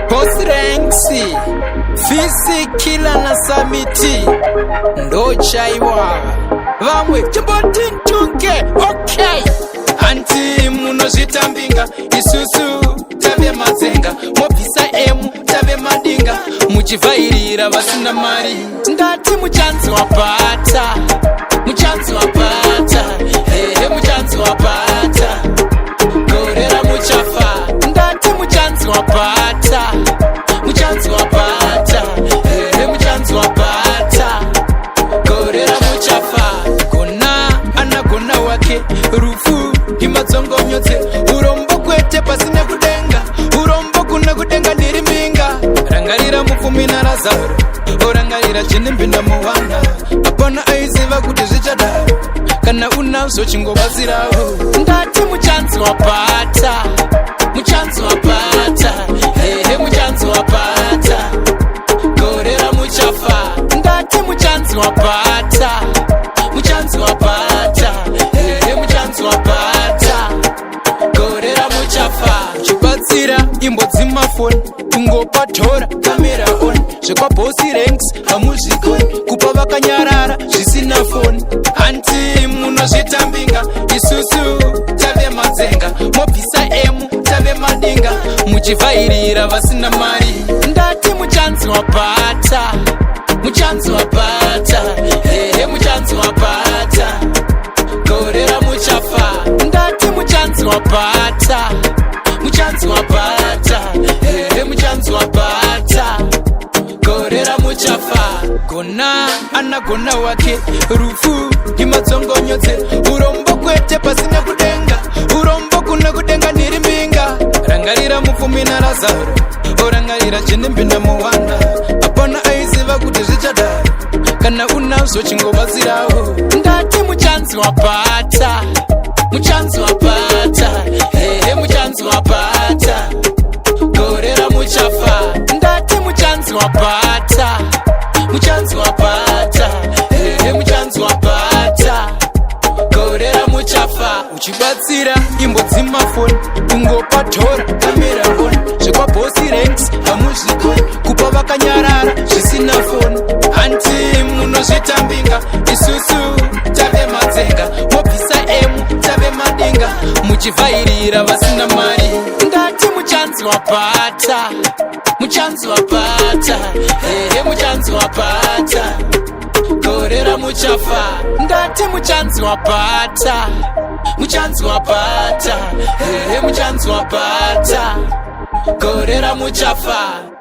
Boss Ranks, Fisi Killer na Samiti ndochaiwa vamwe chimboti ntunge. Okay, hanti munozvitambinga, isusu tave madzenga, mobvisa emu tave madinga, muchivhairira vasina mari. Ndati muchanzi wabhata, muchanzi wabhata, hehe, muchanzi wabhata, gore ramuchafa. Ndati muchanzi wabhata, muchanzi wabhata, hehe, muchanzi wabhata, gore ramuchafa. Gona anagona wake, rufu imadzongonyodze, urombo kwete pasina kudenga, urombo kuna kudenga ndiri mbinga. Rangarira mupfumi naRazaro, orangarira chinimbi muwana, hapana aiziva kuti zvichadaro. Kana unazvo chingobatsirawo. Ndati muchanzi wabhata, muchanzi wabhata, hehe, muchanzi wabhata, gore ramuchafa. Ndati muchanzi wabhata, muchanzi wabhata, hehe, muchanzi wabhata, gore ramuchafa. Chibatsira imbodzimafoni, kungopatora camera on, zvekwaBoss Ranks hamuzvikoni, kupa vakanyarara zvisina foni. Hanti munozvitambinga, isusu tave madzenga, mobvisa emu tave madinga, muchivhairira vasina mari. Ndati muchanzi wabhata, muchanzi wabhata, hehe, muchanzi wabhata, gore ramuchafa. Ndati muchanzi wabhata, muchanzi wabhata, hehe, muchanzi wabhata, gore ramuchafa. Gona anagona wake, rufu imadzongonyodze, urombo kwete pasina kudenga, urombo kuna kudenga ndiri mbinga. Rangarira mupfumi naRazaro, orangarira chinimbi muwana, hapana aiziva kuti zvichadaro. Kana unazvo chingobatsirawo. Ndati muchanzi wabhata, muchanzi wabhata, hehe, muchanzi wabhata, gore ramuchafa. Ndati muchanzi wabhata, muchanzi wabhata, hehe, muchanzi wabhata, gore ramuchafa. Uchibatsira imbodzimafoni, kungopatora camera on, zvekwaBoss Ranks hamuzvikoni, kupa vakanyarara zvisina foni. Hanti munozvitambinga, isusu tave madzenga, mobvisa emu tave madinga, muchivhairira vasina mari. Ndati muchanzi wabhata, muchanzi wabhata, hehe, muchanzi wabhata, gore ramuchafa. Ndati muchanzi wabhata, muchanzi wabhata, hehe, muchanzi wabhata, gore ramuchafa.